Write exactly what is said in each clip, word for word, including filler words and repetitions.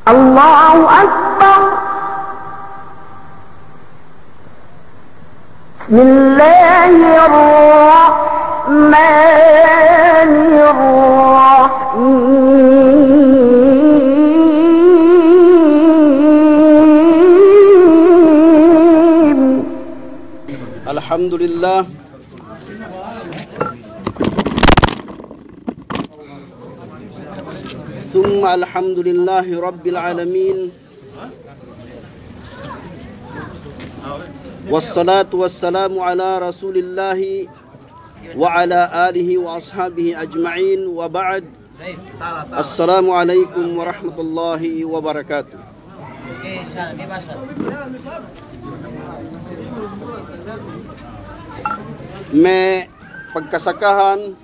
الله أكبر. بسم الله الرحمن الرحيم. الحمد لله. ثم الحمد لله رب العالمين. والصلاة والسلام على رسول الله وعلى آله وأصحابه أجمعين وبعد. السلام عليكم ورحمة الله وبركاته. Me' pagkasakahan,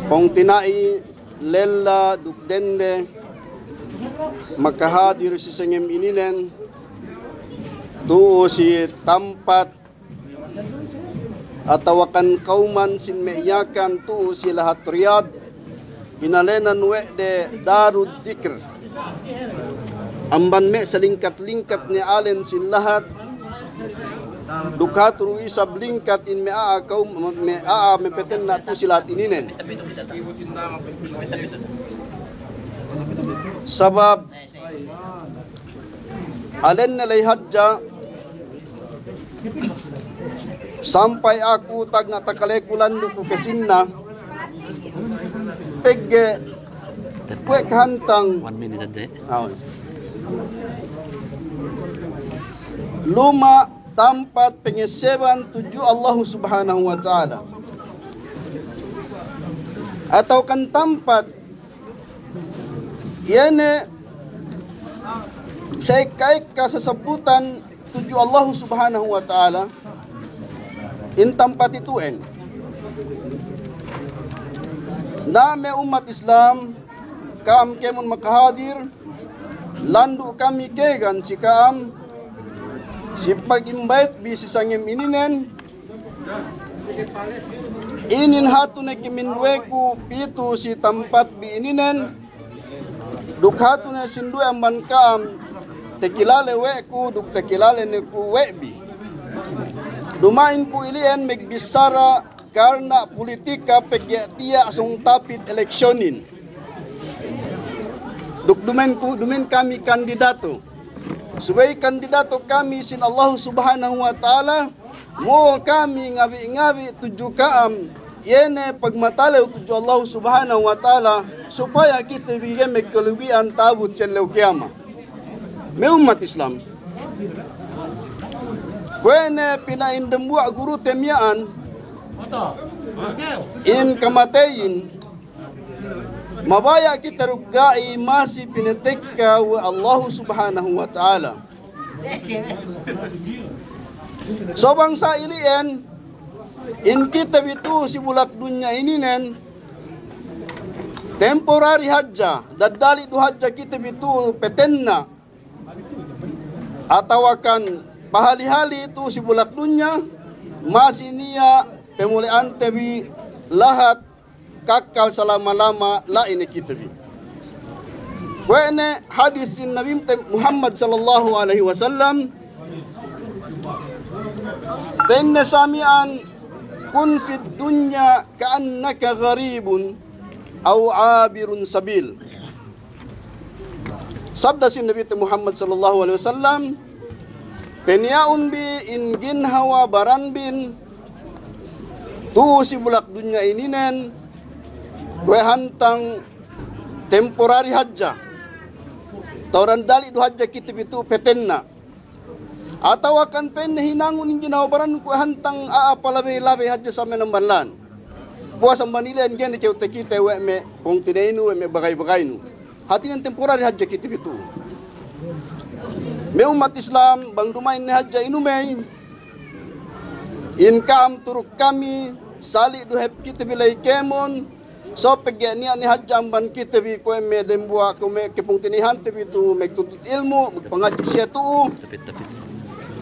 pungtina'i, lella duk dende, makahadir si sangem ininen, tu'u si tampat atawakan kawman sin me' Yakan tu'u si lahat Riyadh, inalenan we' de Darud Dikr. Amban me' salingkat-lingkat ne alen sin lahat, duk hatu du isab lingkat in me' a'a kawm-, me' a'a me' petenna' tu'u si lahat ininen. Sabab alen ne ley hadja, sampay aku tagna' takaleku landu' ku kesinna, pegge' kuwe' kahantang. One minute hadja. Aw. Luma' tampat pengeseban tudju Allahu Subhanahu wa Ta'ala. Atawakan tampat iye ne sa'ekka-ekka sasabutan tudju Allahu Subhanahu wa Ta'ala, in tampat itu'en. Na me' ummat Islam, ka'am kēmon makahadir, landu' kami kēgan si ka'am, si pag-invite bi si sangem ininen, inin hatu ne keminduweku pitu si tampat bi ininen, duk hatu ne sinduwe amban ka'am, takilale we' ku, duk takilale ne ku we' bi. Duma'in ku ili'en magbissara karna' pulitika pegge' tiya' sōng tapit eleksiyonin. Duk duma'in ku, duma'in kami kandidato. Subey kandidato kami sin Allahu Subhanahu wa Ta'ala, mo'o kami ngabi'-ngabi' tudju ka'am, iye ne pagmatalew tudju Allahu Subhanahu wa Ta'ala, supaya kite bi ga'i magkalugi'an ta'abut si ellew kiyama. Me' ummat Islam. Kuwe' ne pina'in dambuwa' gurute miya'an, in kamateyin, mabaya' kite duk ga'i masi pinatekka we' Allahu Subhanahu wa Ta'ala. So bang sa' ili'en, in kite bi tu'u si bulak dunya ininen, temporary hadja, daddali' du hadja kite bi tu'u petenna', atawakan pahali-hali tu'u si bulak dunya, masi niya' pamole'ante bi lahat kakkal salama-lama la'i ne kite bi. Kuwe' ne hadis sin Nabimte Muhammad sallallahu alaihi wasallam, pa'inne sa miya'an, "Kun fid dunya ka'annaka gharibun aw abirun sabil." Sabda sin Nabite Muhammad sallallahu alaihi wasallam, "Peniya'un bi in ginhawa baranbin tu'u si bulak dunya ininen, kuwe' hantang temporary hadja. Tawran dali' du hadja kite bi tu'u petenna'." Atawakan pa'inne hinangun in ginhawa barannu kuwe' hantang a'a palabey-labey hadja sa' me' amban lān. Puwas amban ili'en ga'i ne kew takite we' me' pungtina'inu, we' me' bagay-bagaynu. Hātinen temporary hadja kite bi tu'u. Me' ummat Islam, bang duma'in ne hadja inumey, in ka'am turuk kami, sali' du hep kite bi la'i kēmon, so pegge' niya' ne hadja amban kite bi kuwe' me' dambuwa' kuwe' me' kapungtina'ihante bi tu'u magtuntut ilmu', magpangadji' siye tu'u.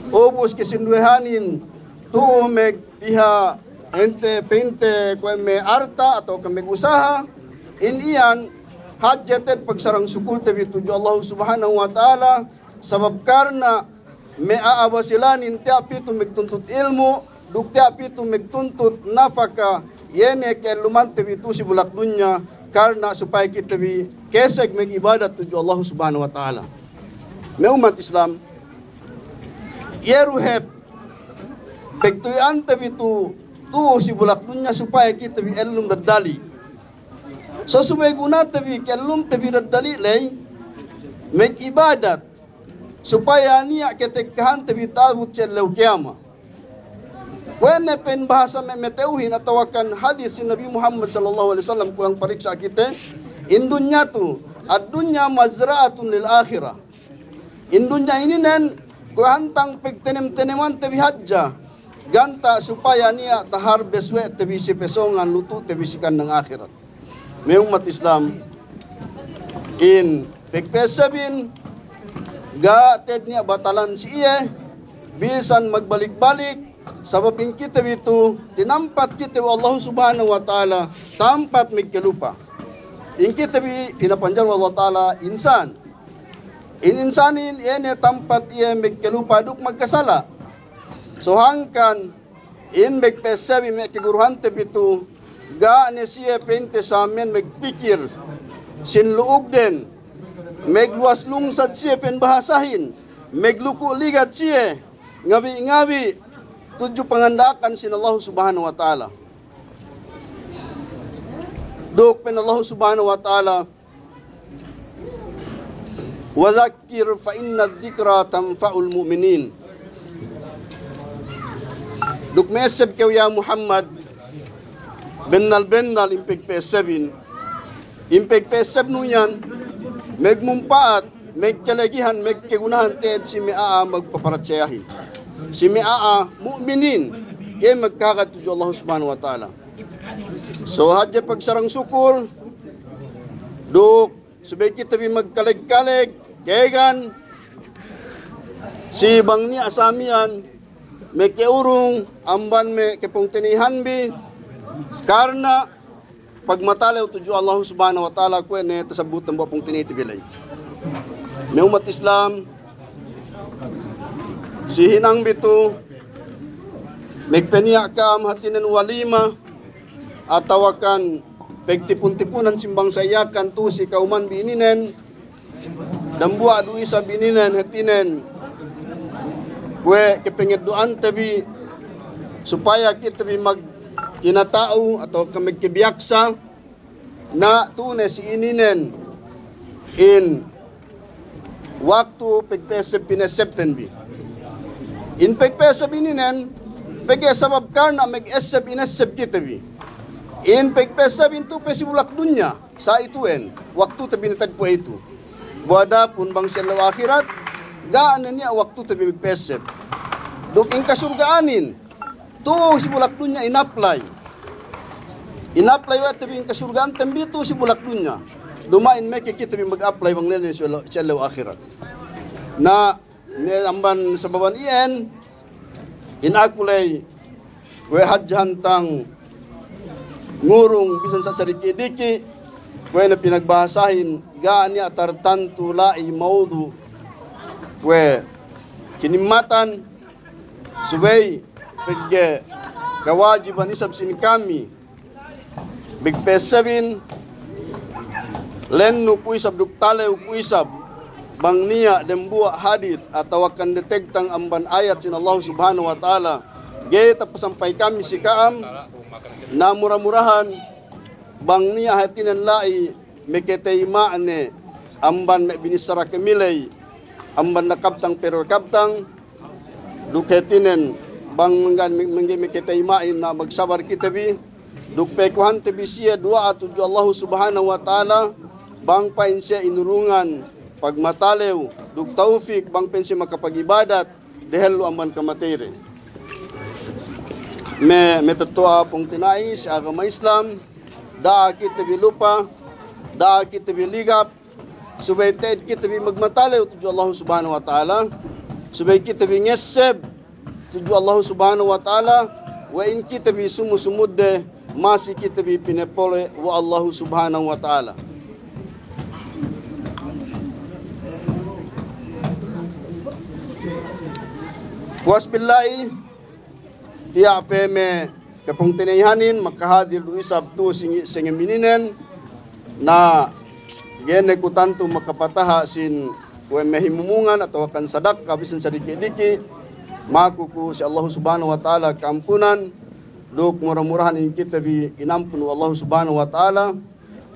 Ubus kasinduwehanin tu'u magpiha pa'inte, pa'inte kuwe' me' arta' atawa ka magusaha, in iyan Hadje te'ed pagsarang sukulte bi tudju Allahu Subhanahu wa Ta'ala, sabab karna' me' a'a Basilanin tiya' pitu megtuntut ilmu', duk tiya' pitu megtuntut nafaka, iye ne ke'ellumante bi tu'u si bulak dunya, karna' supaya kite bi keseg megibadat tudju Allahu Subhanahu wa Ta'ala. Me' ummat Islam, iye du hep pagtuyu'ante bi tu'u, tu'u si bulak dunya supaya kite bi ellum daddali'. So subey gunate bi ke'ellumte bi daddali' ley, megibadat, supaya niya' ketekkahante bi ta'abut si ellew kiyama. Kuwe' ne pa'in bahasa me', me' tewhin atawakan hadis si Nabi Muhammad sallallahu alaihi wasallam, kulang pariksa' kite, in dunya tu, ad-dunya mazra'atun lil akhirah. In dunya ininen, kuwe' hantang pagtenem-tenemante bi hadja, ganta' supaya niya' taharbes we' te bi si pesongan, lutu'te bi si kandang ahirat. Me' ummat Islam, in pagpesebin, ga' te'ed niya' batalan si iye, bisan magbalik-balik, sabab in kite bi tu, tinampat kite we' Allahu Subhanahu wa Ta'ala, tampat megkelupa. In kite bi pinapanjari we' Allahu Ta'ala insan. In insanin, iye ne tampat iye megkelupa duk magkasala'. So hangkan, in magpesebin me' kaguruhante bi tu, ga' ne siye pa'inte samen magpikil sin lu'ugden, magluwas lungsad siye pa'in bahasahin, magluku' ligad siye, ngabi'-ngabi' tudju panganda'akan sin Allahu Subhanahu wa Ta'ala. Duk pa'in Allahu Subhanahu wa Ta'ala, "Wa dhakkir fa inna dhikra tanfa'ul mu'minin." Duk me'esseb kew ya Muhammad, bennal-bennal in pagpesebin, in pagpesebnu iyan, magmumpa'at, magkelegihan, magkagunahan te'ed si me' a'a magpaparatsayahin, si me' a'a mu'minin, iye magkahagad tudju Allahu Subhanahu wa Ta'ala. So hadje pagsarang sukul, duk subey kite bi magkaleg-kaleg, kēgan, si bang niya' samiyan, me' ke'urung, amban me' kepungtina'ihan bi, karna' pagmatalew tudju Allahu Subhanahu wa Ta'ala kuwe' ne tasabbutan bu pungtina'ite bi ley. Me' ummat Islam, si hinang bi tu, magpeniya' ka'am hātinen walima, atawakan pagtipun-tipunan sin bangsa Yakan tu'u si ka'uman bi ininen, dambuwa' du isab ininen hātinen, kuwe' kapangeddo'ante bi, supaya kite bi magkinata'u atawakan magkabiyaksa, na tu'u ne si ininen in waktu pagpeseb pinessebten bi. In pagpeseb ininen, pegge' sabab karna' magesseb inesseb kite bi. In pagpesebin tu'u pe si bulak dunya, sa' itu'en, waktute bi ne tagpu'e itu. Bu adapun bang si ellew ahirat, ga' ne niya' waktute bi magpeseb. Duk in kasurga'anin, tu'u si bulak dunya inapply. Inapply we' te bi in kasurga'anten bi tu'u si bulak dunya. Duma'in meke kite bi mag-apply bang ley ne si ellew, si ellew ahirat. Na, ne amban sababan iyan, in aku ley, kuwe' hadja hantang ngurung bisan sa' sadiki'-diki', kuwe' ne pinagbahasahin, ga' niya' tartantu la'i mawdu', kuwe' kinimmatan, subey pegge' kawajiban isab sin kami magpesebin, lennu ku isab duk talew ku isab, bang niya' dembuwa' hadis atawakan detegtang amban ayat sin Allahu Subhanahu wa Ta'ala ga'i tapasampay kami si ka'am, na mura-murahan bang niya' hātinen la'i makatayma' ne amban me' binissara kami ley, amban nakabtang pe du kabtang, duk hātinen bang mangga', mangga' makateyma'in na magsabar kite bi, duk pekuhante bi siye duwa'a tudju Allahu Subhanahu wa Ta'ala, bang pa'in siye inurungan pagmatalew duk tawfik, bang pa'in siye makapagibadat dehellu amban kamateyde. Me', me' tetto'a pungtina'i si agama Islam, da'a kite bi lupa, da'a kite bi ligap, subey te'ed kite bi magmatalew tudju Allahu Subhanahu wa Ta'ala, subey kite bi ngesseb tudju Allahu Subhanahu wa Ta'ala, we' in kite bi sumu-sumudde masi kite bi pinapole' we' Allahu Subhanahu wa Ta'ala. Wasbillahi, tiya' pe me' kapungtina'ihanin, makahadil du isab tu' singi-, sengem ininen, na ga'i ne ku tantu makapataha' sin kuwe' me' himumungan atawa kan sadakka bisan sadiki'-diki', maku ku si Allahu Subhanahu wa Ta'ala ka'ampunan, duk mura-murahan in kite bi inampun we' Allahu Subhanahu wa Ta'ala,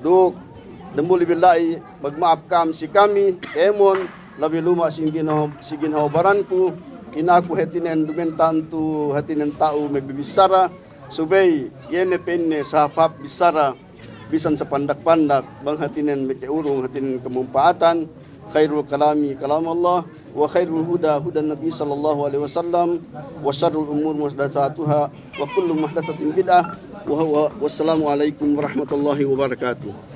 duk damuli billahi magma'ap ka'am si kami, kēmon, labi luma' si ginawa, si ginawa baranku, inaku hātinen duma'in tantu hātinen ta'u magbibissara, subey, iye ne pa'inne sahāp-hāp bissara, bisan sapandak-pandak, bang hātinen makaurung, hātinen kamumpa'atan, khairul kalami kalamullah, wa khairul huda hudan Nabi sallallahu alaihi wasallam, wa syarrul umur muhdatsatuha, wa kullu muhdatsatin bid'ah, wa huwa, wassalamu alaikum warahmatullahi wabarakatuh.